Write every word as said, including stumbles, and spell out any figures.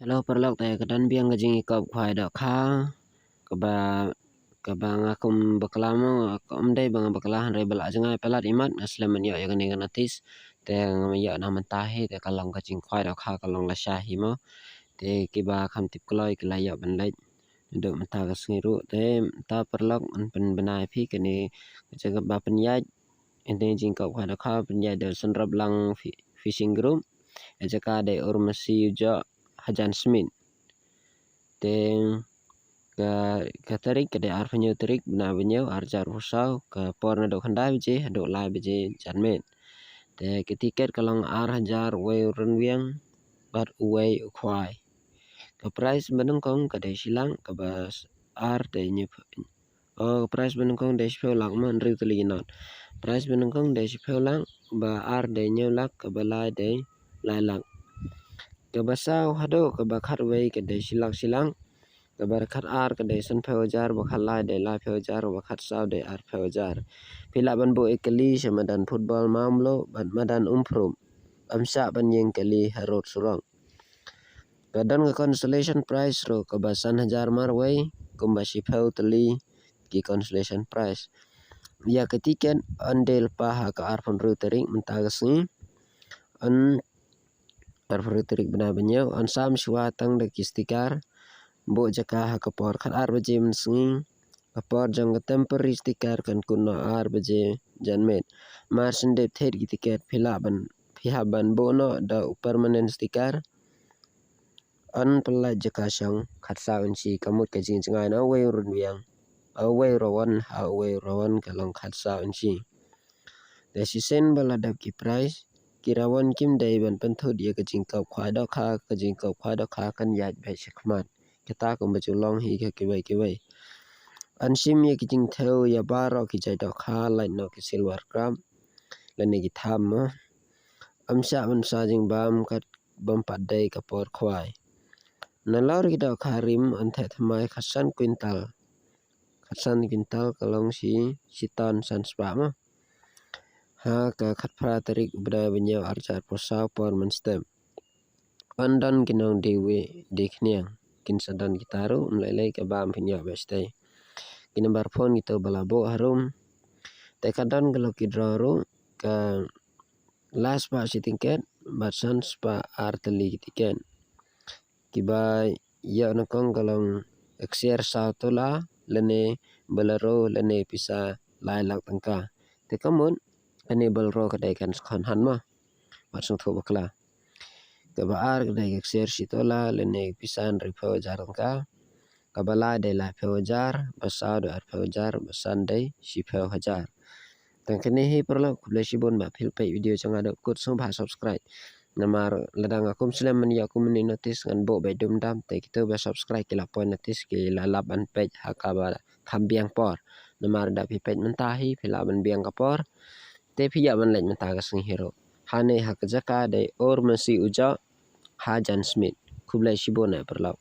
Hello paralok, te ka don biang ka jingïakop khwai dohkha kaba, kaba nga kum bakla mo, ym dei ba nga bakla, hynrei ba la jngai palat imat nga slem ban ïoh ïa kane ka notice. Te nga ïoh na mynta hi, te ka long ka jingkhwai dohkha ka long lashai hi mo. Te kiba kham tip kloi ki la ïoh ban leit naduh mynta ka sngi ruh. Te mynta paralok, yn pynbna ïa phi kane ka jaka ba pynïaid, kane ka jingkop khwai dohkha pynïaid da Synraplang Fi-, Fishing Group. Ka jaka dei Urmasi Ujoh, Hajan Smit. Te ka, ka tarik ka dei arphew hynñiew tarik bnai ba hynñiew, ar hajar arphew saw, ka por naduh khyndai baje haduh lai baje janmiet. Te ka tiket ka long ar hajar uwei u rynwiang bad uwei u khwai. Ka prize ba nyngkong ka dei shi lak, kaba s-, ar dei hynñiew, oh, ka prize ba nyngkong dei shiphew lak mo, hynriew tylli ki not. Prize ba nyngkong dei shiphew lak, ba ar dei hynñiew lak, kaba lai dei lai lak. Kaba saw haduh kaba khatwei ka dei shi lak shi lak, kaba khatar ka dei sanphew hajar, ba khatlai dei laiphew hajar, ba khatsaw dei arphew hajar. Phi lah ban buh ïa ka kali sha madan football Mawmluh bad madan Umphrup. Ym shah ban ïeng kali ha rud surok. Ka don ka consolation prize ruh kaba san hajar marwei, kumba shiphew tylli ki consolation prize. Ïa ka tiket yn die lypa ha ka arphew hynriew tarik mynta ka sngi. Yn arphew hynriew tarik bnai ba hynñiew, yn sam shuwa tang da ki sticker. Buh jaka ha ka por khatar baje mynsngi. Ka por jong ka temporary sticker kan kut noh ar baje janmiet. Mar shen dep thied ki tiket phi lah ban, phi hap ban buh noh da u permanent sticker. Yn pyllait jaka shong khatsaw inshi, ka mut ka jingjngai na uwei u rynwiang, uwei u rawon ha uwei u rawon ka long khatsaw inshi. Te shisien ba la dep ki prize, ki rawon kim dei ban pynthut ïa ka jingkop khwai dohkha, ka jingkop khwai dohkha kan ïaid beit shakhmat. Kata kumba ju long hi ha kiwei kiwei. Yn shim ïa ki jingthew ïa baroh ki jait dohkha, lait noh ki silver crab lane ki tham mo. Ym shah ban bsa jingbam kat bym pat dei ka por khwai. Nalor ki dohkha rim yn theh thymmai khatsan kwintal. Khatsan kwintal ka long shi, shi ton san spah mo. Ha ka khatphra tarik bnai ba hynñiew, ar hajar arphew saw, por mynstep. Yn don ki nongdie wieh die khñiang, kin sa don kita ruh, ym lei lei ka bam phin ïoh beit shatei. Ki number phone kito ba la buh harum. Te ka don ka lucky draw ruh, ka lai spah shi tiket bad san spah ar tylli ki tiket. Kiba ïoh nyngkong ka long ksiar saw tola lane Bolero lane pisa lai lak tyngka. Te ka mut kane Bolero ka dei kan khon han mo, wat sngewthuh bakla. Kaba ar ka dei ka ksiar shi tola lane pisa hynriewphew hajar tyngka. Kaba lai dei laiphew hajar, ba saw dei arphew hajar, ba san dei shiphew hajar. Tang kane hi paralok, khublei shibun ba phi la peit video jong nga haduh kut, sngewbha subscribe. Namar lada nga kum slem ban ïoh kum kane notice ngan buh beit dum dam, te kito ba subscribe ki la poi notice, ki la lap ban peit ha kaba kham biang por. Namar da phi peit mynta hi phi lah ban biang ka por. Te phi ïa ban leit mynta ka sngi hi ruh. Hangne ha ka jaka dei Urmasi Ujoh, Hajan Smit. Khublei shibun eh paralok.